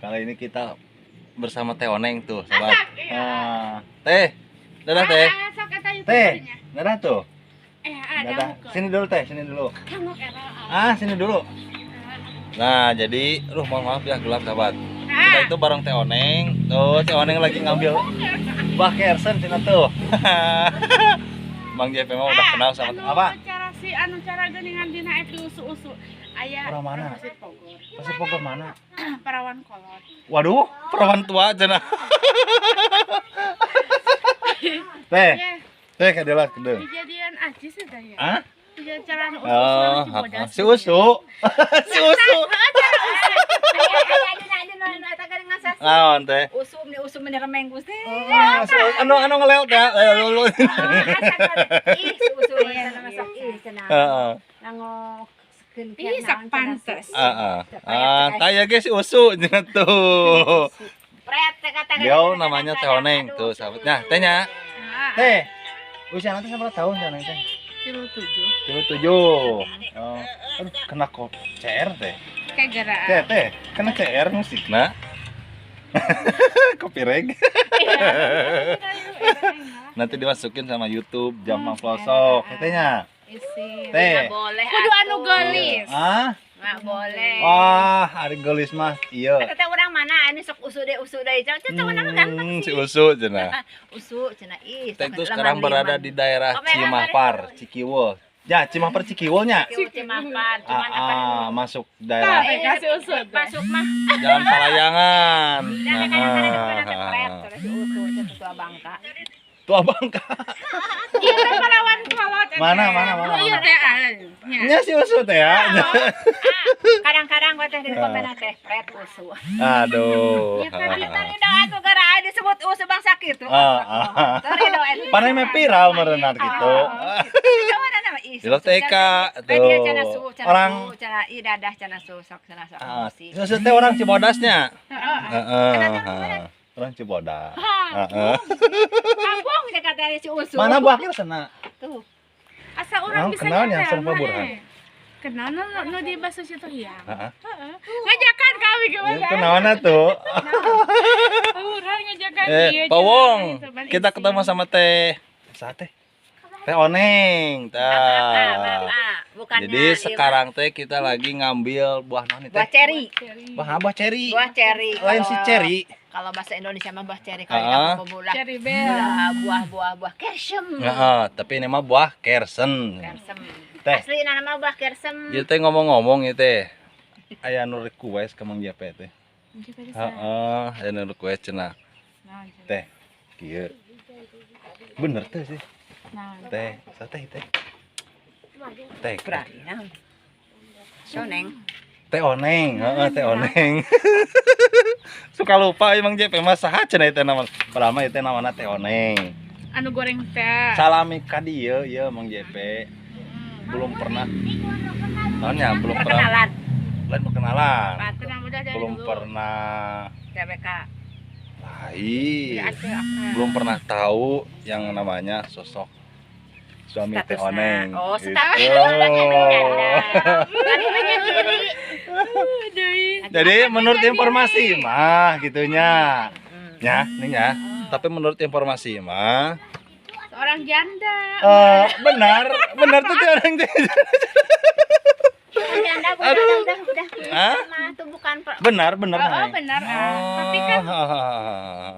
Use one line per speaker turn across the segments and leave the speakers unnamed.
Kali ini kita bersama Teh Oneng tuh, sobat. Nah, Teh, dadah Teh. Teh, dadah tuh. Dadah. Sini dulu Teh, sini dulu. Ah, sini dulu. Nah, jadi, mohon maaf ya gelap sahabat. Kita itu bareng Teh Oneng. Tuh, Teh Oneng lagi ngambil buah kersen sini tuh. Bang JP mah udah kenal sama apa?
Cara si anu cara geuningan dina FB usu-usu. Aya
orang mana?
Pasir Bogor.
Pasir Bogor mana?
Perawan kolot.
Waduh, perawan tua aja nah. Teh. Teh kadelah kedeung.
Kejadian aja sih teh ya.
Hah?
Kejadian usu-usu.
Si usu. Si usu. Naon teh?
Usu meni usu meni remeng Gusti.
Anu anu ngeleot ya. Lu.
Ih, usu cenah masak ih cenah.
Heeh.
Nangok
ih sak pantes.
Heeh. Ah, taya ge si usu cenah tuh. Beliau namanya Teh Oneng tuh sahabatnya. Tehnya. Teh. Usia nanti berapa tahun Teh Oneng teh?
37.
37. Oh, aduh kena kok CR teh.
Kayak gerak.
Teh, teh, kena CR musikna. Kopi reg. Nanti dimasukin sama YouTube Jampang Ploso katanya. Teh.
Boleh.
Kudu anu geulis.
Ah?
Enggak boleh.
Wah, ari geulis mah ieu.
Eta teh urang mana anu sok usu deui cah cah mana mah ganteng
si usu cenah.
Usu cenah ih.
Teh itu sekarang berada di daerah Cimahpar, Cikiwul. Ya, Cimahpar Cikiwulnya.
Cimahpar, cuman apa?
Masuk daerah.
Kasih usu.
Masuk mah.
Jalan Palayangan.
Kadang-kadang si usu tua bangka.
Tua bangka.
Iya teh perawan kolot.
Mana.
Iya teh.
Nya si usu teh ya.
Kadang-kadang gua teh di komen teh pret usu.
Aduh.
Tadi dah atuh gara disebut usu bangsa kitu.
Panai meh viral meureunan kitu. Di TK tuh. Orang
cenah i dadah cenah su sok cenah sok musik.
Usu teh orang Cibodasnya. Heeh. Orang Cibodas. Heeh.
Kampung kata si usu.
Mana buah sana?
Tuh.
Asa orang bisa
kenal nya sareng Pak Burhan.
Kenal nu di bakso situ ya.
Heeh.
Ngajakan kami gimana?
Kenalan tuh.
Burhan ngajakan
ieu. Pak Wong, kita ketemu sama Teh. Saha teh? Teh Oneng. Tah. Jadi sekarang teh kita lagi ngambil buah naon teh?
Buah ceri.
Buah ceri.
Buah ceri.
Lain si ceri.
Kalau bahasa Indonesia mah buah ceri, kalau di kampung buah
ceri bel.
Buah kersem.
Heeh, tapi ini mah buah kersen.
Kersem.
Teh.
Asli nama buah kersem.
Ieu teh ngomong-ngomong ieu teh. Aya nu request ka Mang JP teh. Heeh, aya nu request cenah. Teh, kieu. Bener teh sih. Teh, sateh teh. Teh.
Oneng.
Teh Oneng, heeh Teh Oneng. Suka lupa emang JP mah saha cenah teh nama. Padahal mah teh namana Teh Oneng.
Anu goreng teh.
Salami ka dieu ieu Mang JP. Belum pernah. Naonnya belum pernah.
Perkenalan.
Lain perkenalan. Belum pernah.
TBK.
Lain. Belum pernah tahu yang namanya sosok suami Teh Oneng.
Oh, status.
Jadi menurut informasi mah gitunya. Ya, nih ya. Tapi menurut informasi mah
seorang janda.
Benar, benar tuh Teh Oneng teh.
Janda udah.
Hah?
Itu bukan
benar, benar.
Oh, benar. Tapi kan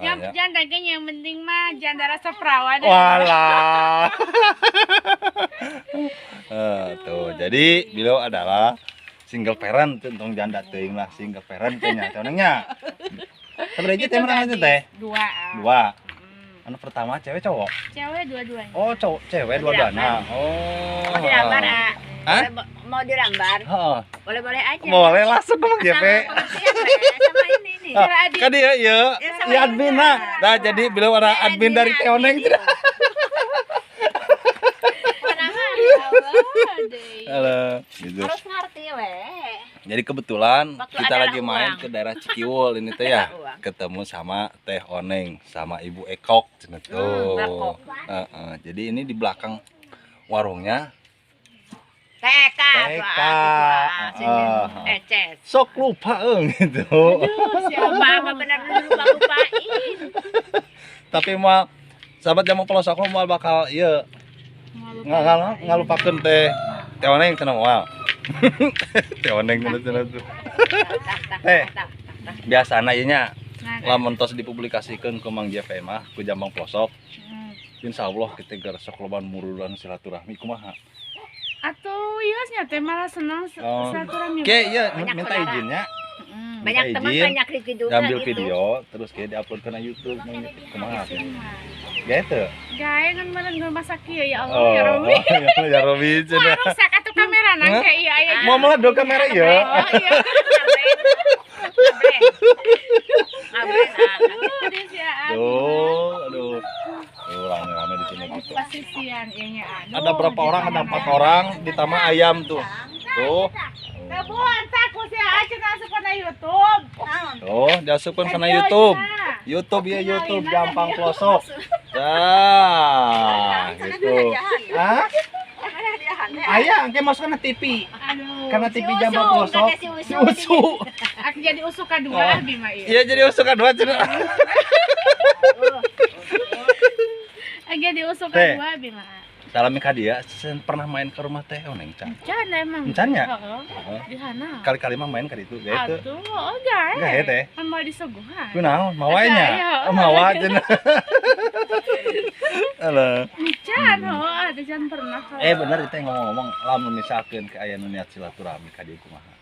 yang janda yang penting mah janda rasa perawan.
Walah. Tuh, jadi beliau adalah single parent, tentang janda teuing lah, single parent teh nya, teh Onengnya. Sabaraha teh menang aja teh?
Dua.
Dua. Anu pertama cewek cowok?
Cewek dua-duanya.
Oh, cowok cewek dua-duanya. Oh.
Mau dilambar,
Hah?
Mau dilambar?
Heeh.
Boleh-boleh aja.
Boleh langsung ke Mang JP.
Sama ini nih.
Kan dia ieu, ya admin nah. Nah, jadi beliau ada admin dari Teh Oneng tidak. Halo, gitu.
Harus ngerti weh.
Jadi kebetulan
waktu
kita lagi main
uang
ke daerah Cikiwul ini teh ya. Ketemu sama Teh Oneng sama Ibu Ekok cenah tuh. Jadi ini di belakang warungnya
TK. TK. Eces.
Sok lupa gitu.
Aduh,
siapa apa benar lupa-lupain.
Tapi moal sahabat Jampang Pelosok moal bakal ieu. Ngalupakeun teh Teh Oneng cenah moal. Teh Oneng cenah tuh. Teh. Biasana ieu nya lamun tos dipublikasikeun ku Mang JP mah ku Jampang Pelosok. Insyaallah kita geus sok loban mururan silaturahmi kumaha.
Atuh ieu nya teh malah senang silaturahmi.
Ke ieu minta izinnya.
Banyak teman banyak rezeki juga
ambil gitu. Video terus kayak diupload ke YouTube kumaha. Gae teu?
Gae ngan meureun masak ieu ya Allah ya Robi.
Ya Robi cenah.
Rusak atuh kamera nang kayak ieu aya.
Mau meleduk kamera ieu.
Oh iya.
Aduh, aduh. Rame-rame di sini gitu.
Pasisian ieu nya.
Ada berapa orang? Ada 4 orang ditambah ayam tuh. Tuh.
Tebuan takut sih aja asup kana YouTube.
Tuh, diasupkeun kana YouTube. YouTube ya YouTube Jampang Pelosok. Nah, gitu. Hah? Aya engke masuk kana TV. Kana TV Jampang Pelosok. Si Usu.
Aku jadi Usu kadua abi mah ieu.
Iya jadi Usu kadua cenah.
Jadi Usu kadua abi mah.
Salami ka dia, pernah main ke rumah Teh Oneng can?
Can emang.
Can nya?
Heeh. Di sana.
Kali-kali mah main ka ditu ge teu.
Atuh, oh gae.
Gae teh.
Kan mau disuguhan.
Kunaon, mawa nya? Oh, mawa cenah. Alah.
Can, heuh, teh can pernah.
Bener teh ngomong-ngomong lamun misalkeun ke aya nu niat silaturahmi ka dieu kumaha?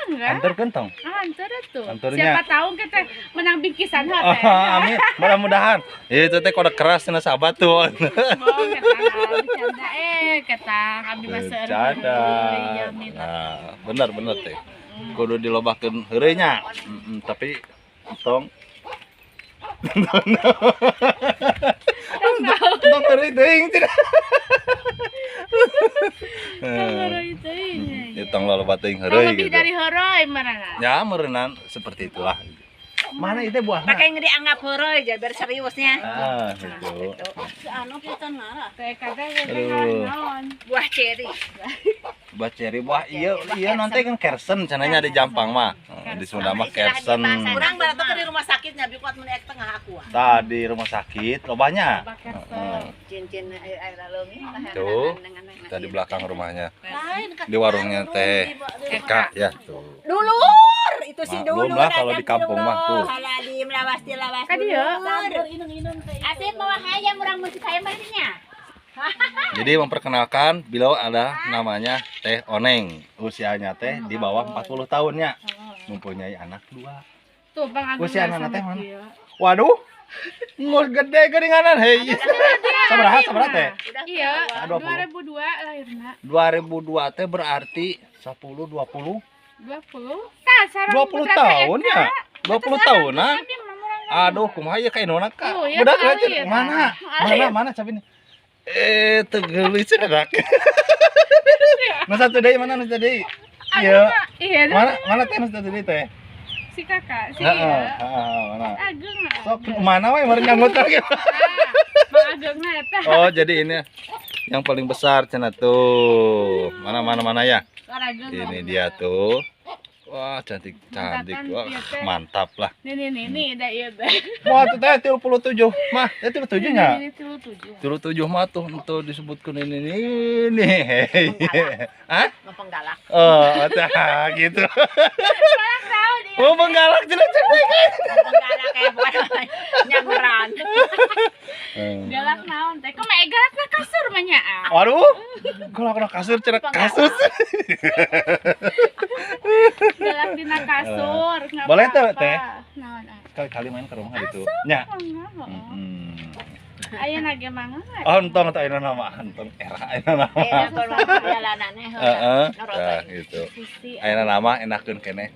Anterkeun tong.
Anter atuh. Siapa tahu kita menang bingkisan teh.
Amin. Mudah-mudahan. Itu teh kode keras cenah sahabat tuh.
Mau bercanda ketang abdi mah seueur.
Nah, bener teh. Kudu dilobakeun heureuy nya. Tapi tong tong heureuy teuing cenah.
Heureuy teuing.
Ya tong loba teuing heureuy
gitu. Lebih dari heureuy meureunana.
Ya meureunana seperti itulah. Mana itu buahna?
Pakai yang dianggap heureuy aja biar seriusnya.
Ah, gitu.
Anu pisan marah.
Teh kata naon?
Buah ceri.
Buah ceri, buah iya iya nanti kan kersen cenahnya di Jampang mah. Di Sunda mah kersen.
Urang baratu ke di rumah sakitnya bi kuat mun ek tengah aku.
Tah di rumah sakit lobanya.
Cincin air lalungi.
Tuh. Kita di belakang rumahnya. Di warungnya Teh Eka ya tuh.
Dulur itu si dulur.
Belum lah kalau di kampung mah tuh.
Halah lawas dilawas dulur. Asep mawa hayam urang musik hayam nya.
Jadi memperkenalkan beliau ada namanya Teh Oneng. Usianya teh di bawah 40 tahunnya. Mempunyai anak 2.
Tuh Bang Agung.
Usia anak teh mana? Waduh. Ngus gede geuninganan hei. Sabaraha sabaraha teh?
Iya, 2002 lahirna.
2002 teh berarti 10 20
20. Tah, sareng
20 tahun ya. 20 tahunan. Aduh, kumaha ieu ka indona ka? Budak mana? Mana mana cabina? Teu geulis cenah. Nu satu deui mana nu satu deui? Iya. Mana mana teh nu satu deui teh?
Si kakak, si
heeh, mana?
Agung.
Sok mana we meureun nyanggut lagi.
Mang Agengna eta.
Oh, jadi ini yang paling besar cenah tuh. Mana mana mana ya? Ini dia tuh. Wah, cantik cantik. Wah, mantap lah.
Nih nih nih dah ieu teh.
Wah, tuh teh 37. Mah, teh 37 nya.
37.
37 mah tuh untuk disebutkan ini nih. Hah?
Mempenggalak.
Oh, tah gitu. Oh, penggalak cenah cenah.
Penggalak kayak bukan nyaguran.
Galak naon teh? Kumaha galak na kasur mah nya.
Waduh. Galak na kasur cenah kasus.
Galak dina kasur.
Boleh tuh teh? Naon? Sekali-kali main ke rumah gitu. Nya.
Ayeuna ge mangga.
Oh, entong teh ayeuna nama entong era ayeuna nama. Heeh. Tah gitu. Ayeuna nama enakeun keneh.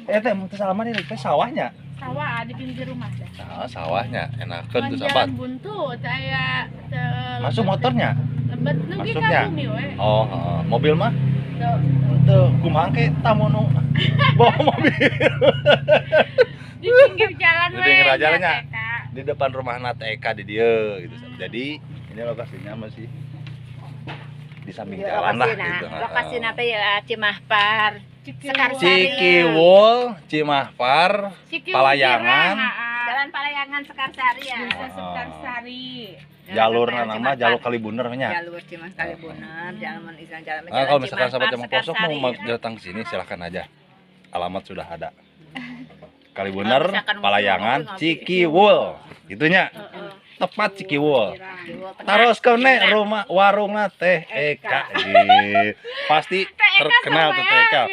Teh mun teu salah mah teh sawahnya.
Sawah di pinggir rumah teh.
Nah, sawahnya enakeun tuh sahabat.
Buntu teh aya
masuk motornya?
Lebet nu ge ka bumi we.
Oh, heeh. Mobil mah? Teu. Kumaha ke tamu nu bawa mobil.
Di pinggir jalan we.
Di pinggir jalannya. Di depan rumah Nat Eka di dieu gitu. Jadi ini lokasinya masih Di samping jalan lah gitu.
Lokasi nanti ya Cimahpar, Sekarsari.
Cikiwul, Cimahpar, Palayangan.
Jalan Palayangan Sekarsari ya.
Sekarsari.
Jalur nama jalur Kalibuner nya.
Jalur Cimah Kalibuner, jalan jalan.
Nah, kalau misalkan sahabat yang pelosok mau datang ke sini silahkan aja. Alamat sudah ada. Kalibuner, Palayangan, Cikiwul. Itunya. Tepat Cikiwul. Taros kene rumah warungna Teh Eka. Pasti terkenal tuh Teh Eka.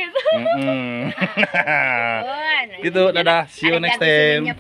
Gitu, dadah. See you next time.